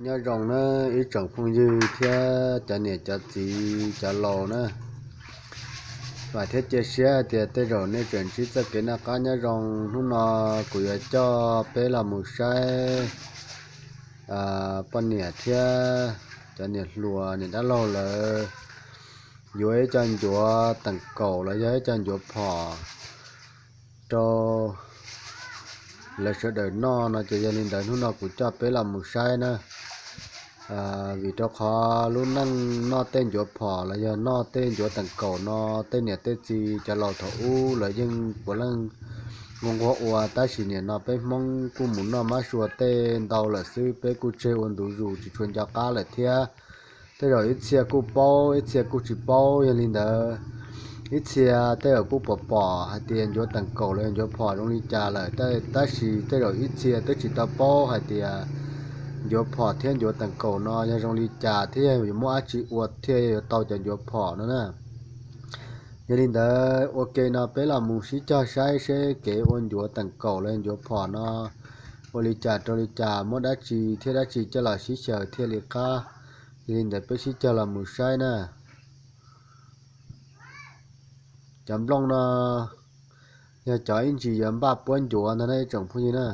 Nyob zoo na ib tsoom phooj ywg thiab cov niam cov txiv cov laus na. Vam thiab cia siab hais tias tej zaum nej tseem ntsib txoj kev noj qab nyob zoo. Hnub no kuv yuav coj peb los mus saib poj niam thiab cov niam hluas niam dab laug lawv yuav ib co ncuav teem kaum los yog ib co ncuav phom rau lawv sawv daws noj no ces yog li ntawd hnub no kuv coj peb los mus saib na. Vim rau qhov lub neej noj tej ncuav phom los yog noj tej ncuav teem kaum no tej niam tej txiv cov laus thaum ub lawv yeej puav leej nquag nquag ua, tab sis nim no peb Hmoob kuj mus noj mab sua tej ntau lawm xwb, peb kuj tseg ua ntu zus tsis tshua nco qab lawm thiab. Tej zaum ib txhia kuj paub ib txhia kuj tsis paub, yog li ntawd ib txhia tej zaum kuj pom pom hais tias ncuav teem kaum los yog ncuav phom zoo li cas lawm, tab sis tej zaum ib txhia twb tsis tau paub hais tias ncuav phom thiab ncuav teem kaum no yog zoo li cas thiab yog yuav muab dab tsi ua thiaj yuav tau cov ncuav phom no na. Yog li ntawd ua ke no peb los mus sib cog saib seb kev ua ncuav teem kaum los yog ncuav phom no ua li cas rau li cas, muab dab tsi thiab dab tsi coj los sib xyaw thiaj li qab. Yog li ntawd peb sib cog los mus saib na. Cov nplooj no yog cov ib ntsis yuav npaj puab ncuav ntag na ib tsoom phooj ywg na.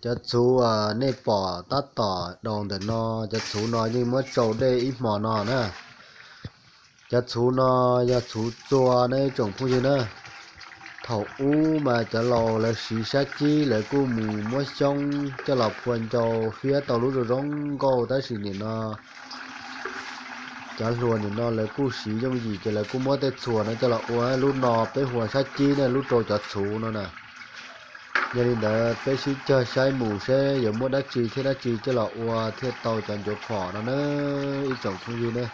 Cov txhuv nej pom tab tom daus ntawm no, cov txhuv no yeej muab tsau dej ib hmo no na. Cov txhuv no yog txhuv txua na ib tsoom phooj ywg na. Thaum ub mas cov laus lawv siv sab cib lawv kuj mus muab xyoob coj los phua ncau hiab tau lub zoo zoo nkauj, tab sis nim no cov hluas nim no lawv kuj siv yooj yim ces lawv kuj muab tej txhuv no coj los ua lub no peb hu ua sab cib na, lub rau cov txhuv no na. Yog li ntawd peb sib cog saib mus seb yuav muab dab tsi thiab dab tsi coj los ua thiaj tau cov ncuav phom no na ib tsoom phooj ywg na.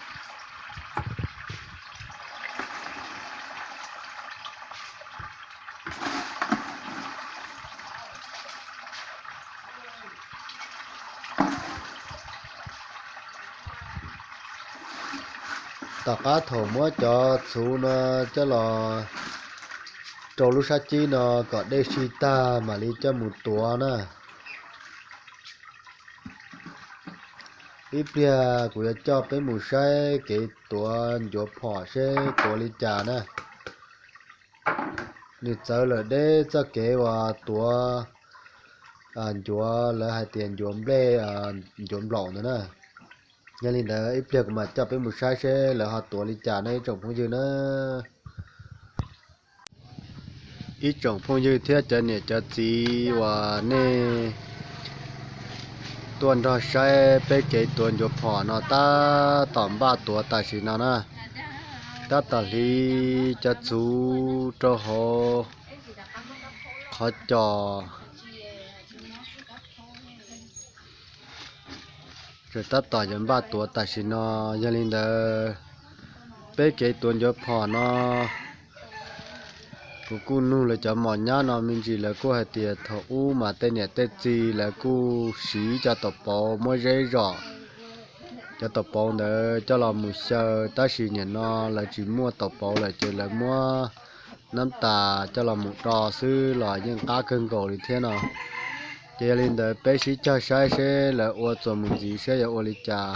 Tom qab thaum muab cov txhuv no coj los rau lub sab cib no kom dej sib tag mam li coj mus tuav na. Ib pliag kuv yuav coj peb mus saib kev tuav ncuav phom seb tuav li cas na. Nws txawv lawm deb txoj kev uas tuav ncuav, lawv hais tias ncuav nplej, ncuav nplaum ntawd na. Yog li ntawd ib pliag kuv mam coj peb mus saib seb lawv ho tuav li cas na ib tsoom phooj ywg na. Ib tsoom phooj ywg thiab cov niam cov txiv uas nej tuaj nrog saib peb kev tuav ncuav phom no tab tom npaj tuav tam sim no na. Tab tom hliv cov txhuv rau hauv qhov cos, tseem tab tom yuav npaj tuav tam sim no. Yog li ntawd peb kev tuav ncuav phom no kuv kuj nug lawv cov mos nyab no me ntsis, lawv kuj hais tias thaum ub mas tej niam tej txiv lawv kuj siv cov taum pauv muab zeb zom cov taum pauv ntawd coj los mus xyaw, tab sis nim no lawv tsis muaj taum pauv lawm ces lawv muab nab tas coj los mus do xwb los yeej qab kawg nkaus li thiab no. Ces yog li ntawd peb sib cog saib seb lawv ua txuas mus ntxiv seb yuav ua li cas.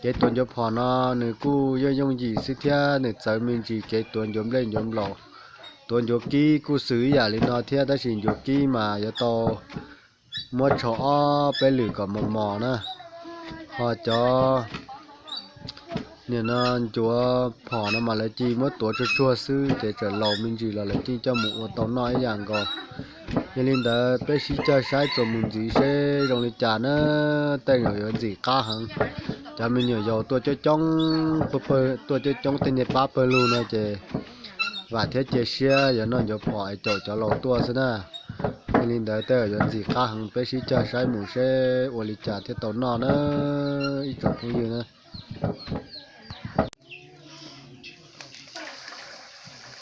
Kev tuav ncuav phom no nws kuj yooj yooj yim xwb thiab nws txawv me ntsis kev tuav ncuav nplej ncuav nplaum. Tuav ncuav kib kuj xws ib yam li no thiab, tab sis ncuav kib mas yuav tau muab tsho ob peb lwm kom mos mos na. Ho cov nim no ncuav phom no mas lawv cia muab tuav tsuag tsuag xwb ces txawm laus me ntsis los lawv yeej coj mus ua tau noj ib yam nkaus. Yog li ntawd peb sib cog saib txuas mus ntxiv seb zoo li cas na. Tej zaum yuav ntxim qab heev. Cov me nyuam yaus tuaj coob coob, tuaj coob coob tej niag pab pawg lug no ces vam thiab cia siab yuav noj ncuav phom es caum cov laus tuaj xwb na. Yog li ntawd tej zaum yuav ntxim qab heev, peb sib cog saib mus seb ua li cas thiaj tau noj na ib tsoom phooj ywg na.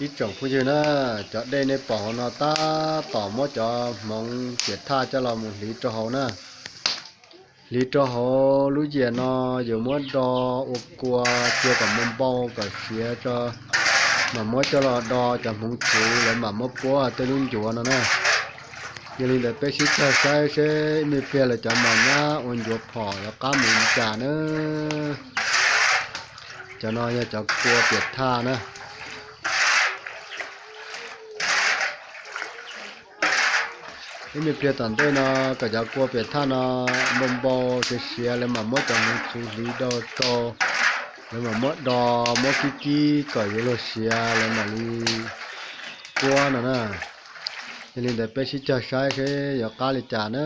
Ib tsoom phooj ywg na, cov dej nej pom hauv no tab tom muab cov hmoov ciam thaj coj los mus hliv rau hauv na. Hliv rau hauv lub yias no yuav muab do ua kua cia kom npau npau kom siav tso, mam muab coj los do cov hmoov txhuv lawv mam muab puab tej lub ncuav no na. Yog li ntawd peb sib cog saib seb ib me pliag lawv cov mos nyab ua ncuav phom yuav qab mus li cas na. Cov no yog cov kua piam thaj na. Ib me pliag tom ntej no kom cov kua piam thaj no npau npau siav siav lawv mam muab cov hmoov txhuv hliv do rau, lawv mam muab do, muab kib kib kom yuav luag siav lawv mam li puab no na. Yog li ntawd peb sib cog saib seb yuav qab li cas na.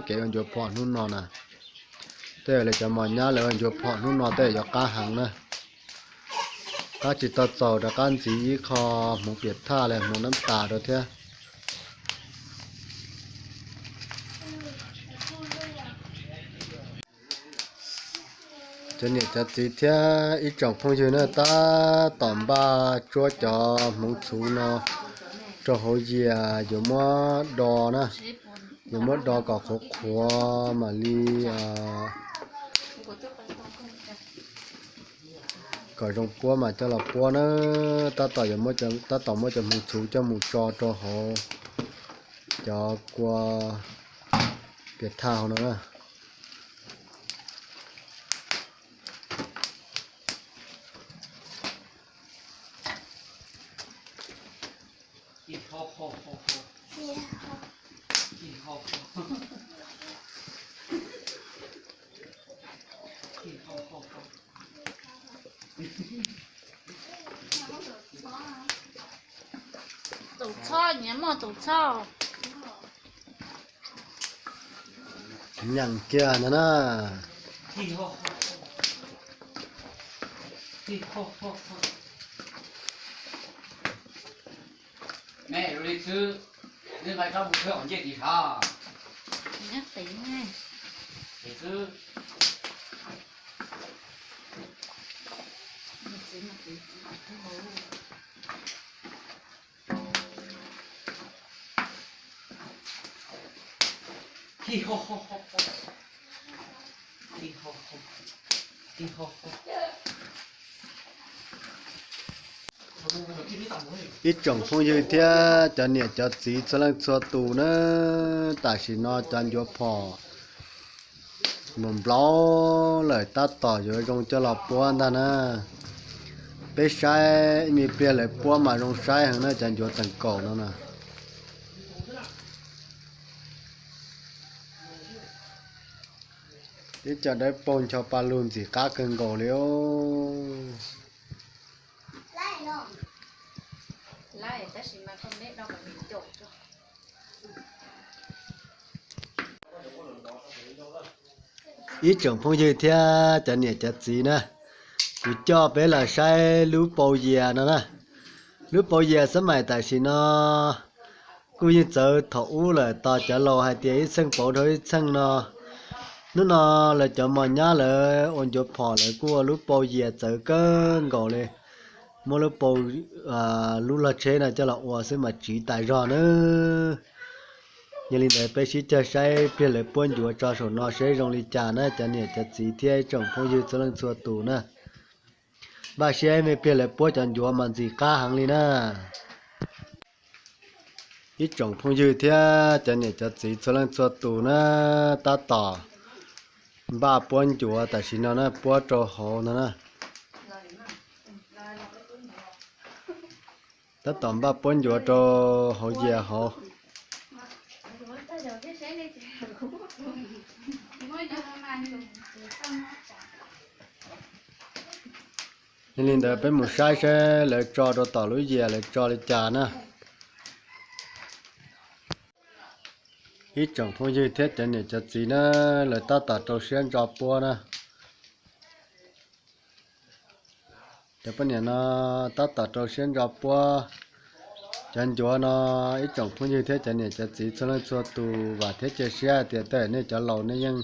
Kev ua ncuav phom hnub no na, tej lawv cov mos nyab lawv ua ncuav phom hnub no tej yuav qab heev na. Qab tsis tau txaus rov qab ntxiv ib qho hmoov piam thaj los hmoov nab tas rau thiab. Cov niam cov txiv thiab ib tsoom phooj ywg na, tab tom npaj tsuab cov hmoov txhuv no rau hauv yias yuav muab do na, yuav muab do kom qhuav qhuav mam li kom zoo puab mas coj los puab na. Tab tom yuav, tab tom muab cov hmoov txhuv coj mus tso rau hauv cov kua piam thaj hauv no na. Tus txhob, nyias muaj tus txhob. Nyeem kiag ntag na. Ib tsoom phooj ywg thiab cov niam cov txiv txhua leej txhua tus na, tam sim no cov ncuav phom mus nplaum lawm, tab tom yuav zoo coj los puab ntag na. Peb saib ib me pliag lawv puab mas zoo saib heev na, cov ncuav teem kaum no na. Ib co dawb paug ncho pa lug ntxim qab kawg nkaus li os. Ib tsoom phooj ywg thiab cov niam cov txiv na, kuv coj peb los saib lub pau yias no na. Lub pau yias xab maim tam sim no kuj yeej txawv thaum ub lawm, tos cov laus hais tias ib txheej pauv dhau ib txheej no. Hnub no lawv cov mos nyab lawv ua ncuav phom lawv kuj ua lub pau yias txawv kawg nkaus li. Muab lub pau, lub log tsheb no coj los ua xwb mas tsiv tas zog na. Yog li ntawd peb sib cog saib pliag lawv puab ncuav tso saum no seb zoo li cas na cov niam cov txiv thiab ib tsoom phooj ywg txhua leej txhua tus na. Npaj siab ib me pliag lawv puab cov ncuav mas ntxim qab heev li na. Ib tsoom phooj ywg thiab cov niam cov txiv txhua leej txhua tus na, tab tom npaj puab ncuav tam sim no na, puab rau hauv no na. Tab tom npaj puab ncuav rau hauv yias hauv. Yog li ntawd peb mus saib seb lawv tso rau tom lub yias lawv tso li cas na. Ib tsoom phooj ywg thiab cov niam cov txiv na, lawv tab tom rau siab ntso puab na. Cov poj niam no tab tom rau siab ntso puab cov ncuav no. Ib tsoom phooj ywg thiab cov niam cov txiv txhua leej txhua tus, vam thiab cia siab hais tias tej nej cov laus nej yeej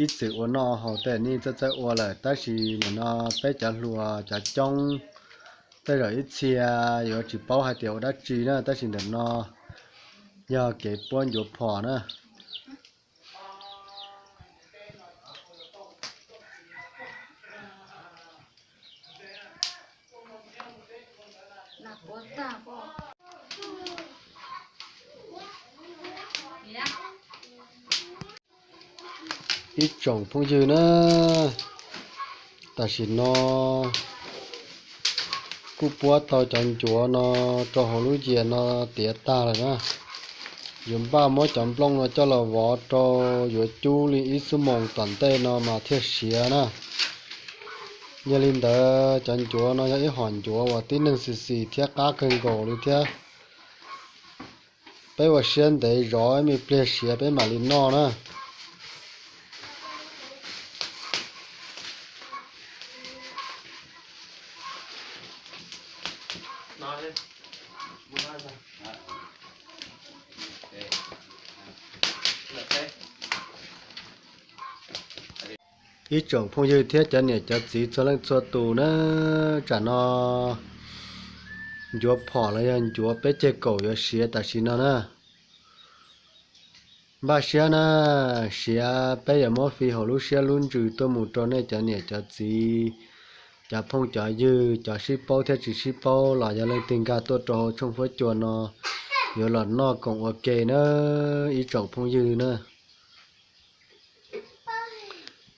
ib txwm ua noj haus, tej nej txawj txawj ua lawm, tab sis nim no peb cov hluas cov coob tej zaum ib txhia yuav tsis paub hais tias ua dab tsi na, tab sis ntawm no yog kev puab ncuav phom na. Ib tsoom phooj ywg na, tam sim no kuj puab tau cov ncuav no rau hauv lub yias no tiav tag lawm na. Yuav npaj muab cov nplooj no coj los vov rau, yuav cub li ib xuab moos tom ntej no mas thiaj siav na. Yog li ntawd cov ncuav no yog ib hom ncuav uas tib neeg xis xis thiab qab kawg nkaus li thiab. Peb ua siab ntev zov ib me pliag siav peb mam li noj na. Ib tsoom phooj ywg thiab cov niam cov txiv txhua leej txhua tus na, tsam no ncuav phom los yog ncuav peb ceg kaum yuav siav tam sim no na. Npaj siab na, siav peb yuav muab fi hauv lub siab lub ntsws tuaj mus rau nej cov niam cov txiv, cov phooj cov ywg, cov sib paub thiab tsis sib paub los yog leej twg nkag tuaj rau hauv tshooj huab cua no, yuav los noj koom ua ke na, ib tsoom phooj ywg na.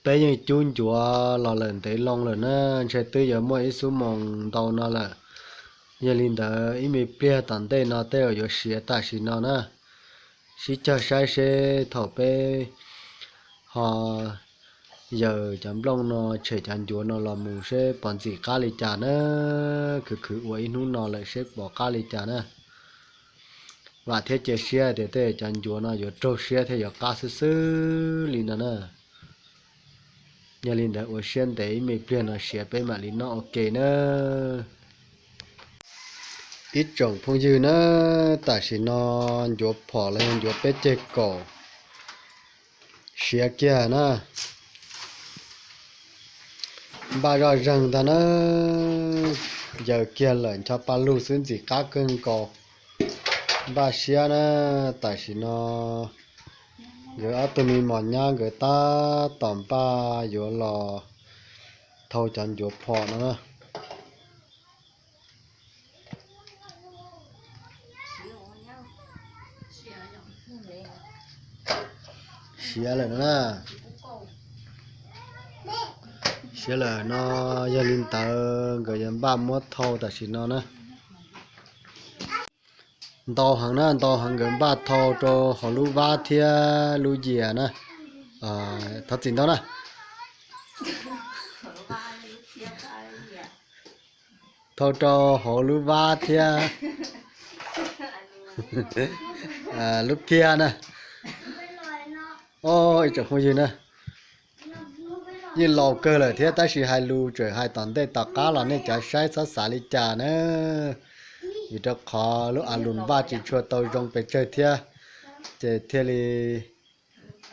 Peb yeej cub ncuav los lawm ntev loo lawm na, ntshe twb yuav muaj ib xuab moos ntau no lawm. Yog li ntawd ib me pliag tom ntej no tej zaum yuav siav tam sim no na. Sib cog saib seb thaum peb ho yaws cov nplooj no tshem cov ncuav no los mus seb pom ntxim qab li cas na. Khwv khwv ua ib hnub no lawm seb pom qab li cas na. Vam thiab cia siab tias tej cov ncuav no yuav raug siab thiab yuav qab xwb xwb li no na. Yog li ntawd ua siab ntev ib me pliag no siav peb mam li noj ua ke na. Ib tsoom phooj ywg na, tam sim no ncuav phom los yog ncuav peb ceg kaum siav kiag na. Npaj zoj zeeg ntag na, yaws kiag lawm ncho pa lug xwb ntxim qab kawg nkaus. Npaj siab na, tam sim no nkawd ob tug me mos nyab nkawd tab tom npaj yuav los thau cov ncuav phom no na. Siav lawm no na. Siav lawm no, yog li ntawd nkawd yuav npaj muab thau tam sim no na. Ntau heev na, ntau heev nkawd npaj thau rau hauv lub vab thiab lub yias na. Thov txim ntau na. Thau rau hauv lub vab thiab lub phiaj na. Ib tsoom phooj ywg na, yeej laus kawg lawm thiab tab sis hais lus tseem hais tom ntej tom qab los nej cov saib txhob xav li cas na. Vim rau qhov lub a lus npaj tsis tshua tau zoo pes tsawg thiab, ces thiaj li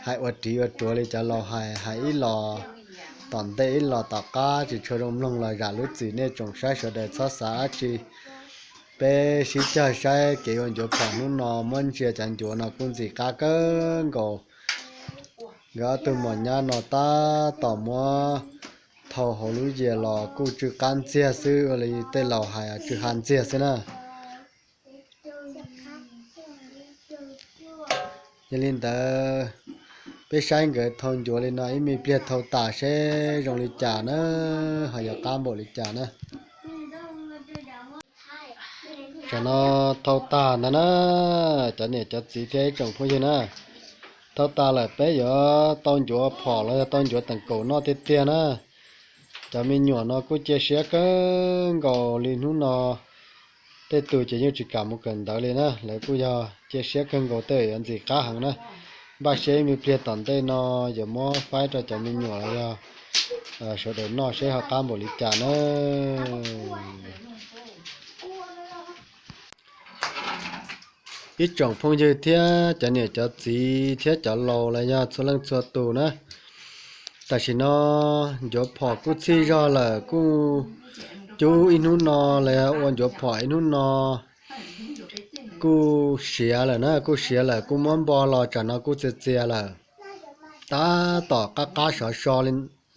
hais ua riv ua ruav li cov laus hais, hais ib los tom ntej ib los tom qab tsis tshua zoo mloog los zam lub txim nej tsoom saib sawv daws txhob xav dab tsi. Peb sib cog saib kev ua ncuav phom hnub no muab ntsia cov ncuav no kuj ntxim qab kawg nkaus. Nkawd ob tug mos nyab no tab tom muab thau hauv lub yias los kuj tsw qab ntxiag xwb, ua li tej laus hais tsw ha ntxiag xwb na. Yog li ntawd, peb saib nkawd thau ncuav li no ib me pliag thau tas seb zoo li cas na, ho yog qab npaum li cas na. Tsam no thau tag ntag na, cov niam cov txiv thiab ib tsoom phooj ywg na. Thau tas lawm peb yuav tau ncuav phom los yog tau ncuav teem kaum noj tiag tiag na. Cov me nyuam no kuj cia siab kawg nkaus li hnub no. Tej tus ces yeej tsis kam mus kawm ntawv li na, lawv kuj yog cia siab kawg nkaus tej yuav ntxim qab heev na. Npaj siab ib me pliag tom ntej no yuav muab faib rau cov me nyuam los yog sawv daws noj seb ho qab npaum li cas na. Ib tsoom phooj ywg thiab cov niam cov txiv thiab cov laus los yog txhua leej txhua tus na, tam sim no ncuav phom kuj txhij zog lawm, kuj cub ib hnub no los yog ua ncuav phom ib hnub no kuj siav lawm na, kuj siav lawm kuj muab npo los tsam no kuj txias txias lawm, tab tom qab qab sov so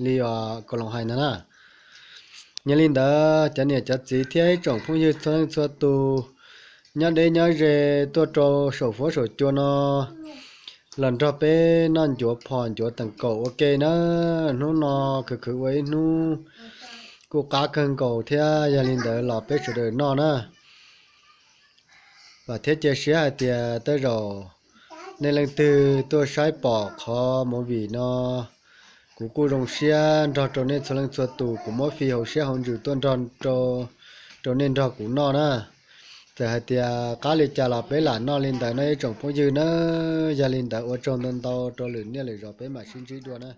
li os, kuv los hais ntag na. Yog li ntawd cov niam cov txiv thiab ib tsoom phooj ywg txhua leej txhua tus nyob deb nyob ze tuaj rau saum fuab saum cua no, los nrog peb noj ncuav phom ncuav teem kaum ua ke na. Hnub no khwv khwv ua ib hnub kuj qab kawg nkaus thiab, yog li ntawd los peb sawv daws noj na. Vam thiab cia siab hais tias tej zaum nej leej twg tuaj saib pom qhov movie no, kuv kuj zoo siab nrog rau nej txhua leej txhua tus, kuv muab fi hauv siab hauv ntsws tuaj nrog rau nej nrog kuv noj na. Txawm hais tias qab li cas los peb lam noj li ntawd no ib tsoom phooj ywg na. Yog li ntawd ua tsaug ntau ntau rau lwm niaj lwm zaus, peb mam sib ntsib dua na.